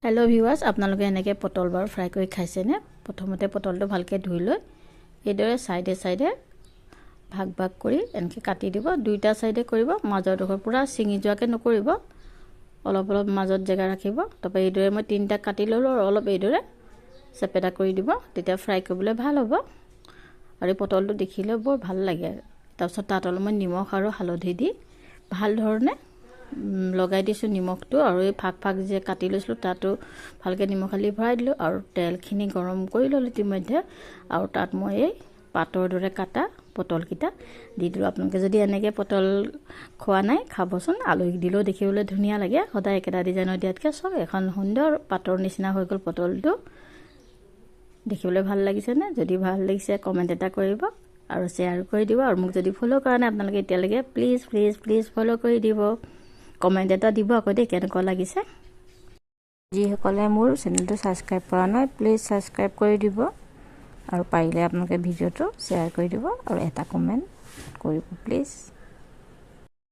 Hello' viewers, আপোনালোকে এনেকৈ পটল বাৰু ফ্ৰাই কৰি খাইছেনে? প্ৰথমতে পটলটো ভালকৈ ধুই লৈ এইদৰে ছাইডে ছাইডে ভাগ ভাগ কৰি এনেকৈ কাটি দিব। দুইটা ছাইডে কৰিব, মাজৰডোখৰ পূৰা ছিঙি যোৱাকৈ নকৰিব, অলপ অলপ মাজত জেগা ৰাখিব। তাৰপৰা এইদৰে মই তিনিটা কাটি ল'লোঁ আৰু অলপ এইদৰে চেপেটা কৰি দিব, তেতিয়া ফ্ৰাই কৰিবলৈ ভাল হ'ব। আৰু এই পটলটো দেখিলেও বৰ ভাল লাগে। তাৰপিছত তাত অলপমান নিমখ আৰু হালধি দি ভাল ধৰণে লগাই দিছোঁ নিমখটো। আৰু এই ফাক ফাক যে কাটি লৈছিলোঁ, তাতো ভালকৈ নিমখ হালধি ভৰাই দিলোঁ। আৰু তেলখিনি গৰম কৰি ল'লোঁ ইতিমধ্যে আৰু তাত মই এই পাতৰ দৰে কাটা পটলকেইটা দি দিলোঁ। আপোনালোকে যদি এনেকৈ পটল খোৱা নাই, খাবচোন। আলহীক দিলেও দেখিবলৈ ধুনীয়া লাগে। সদায় একেটা ডিজাইনৰ দিয়াতকৈ চাওক, এখন সুন্দৰ পাতৰ নিচিনা হৈ গ'ল পটলটো। দেখিবলৈ ভাল লাগিছেনে? যদি ভাল লাগিছে, কমেণ্ট এটা কৰিব আৰু শ্বেয়াৰ কৰি দিব। আৰু মোক যদি ফ'ল' কৰা নাই আপোনালোকে এতিয়ালৈকে, প্লিজ প্লিজ প্লিজ ফ'ল' কৰি দিব। কমেণ্ট এটা দিব আকৌ দেই, কেনেকুৱা লাগিছে। যিসকলে মোৰ চেনেলটো ছাবস্ক্ৰাইব কৰা নাই, প্লিজ ছাবস্ক্ৰাইব কৰি দিব আৰু পাৰিলে আপোনালোকে ভিডিঅ'টো শ্বেয়াৰ কৰি দিব আৰু এটা কমেণ্ট কৰিব প্লিজ।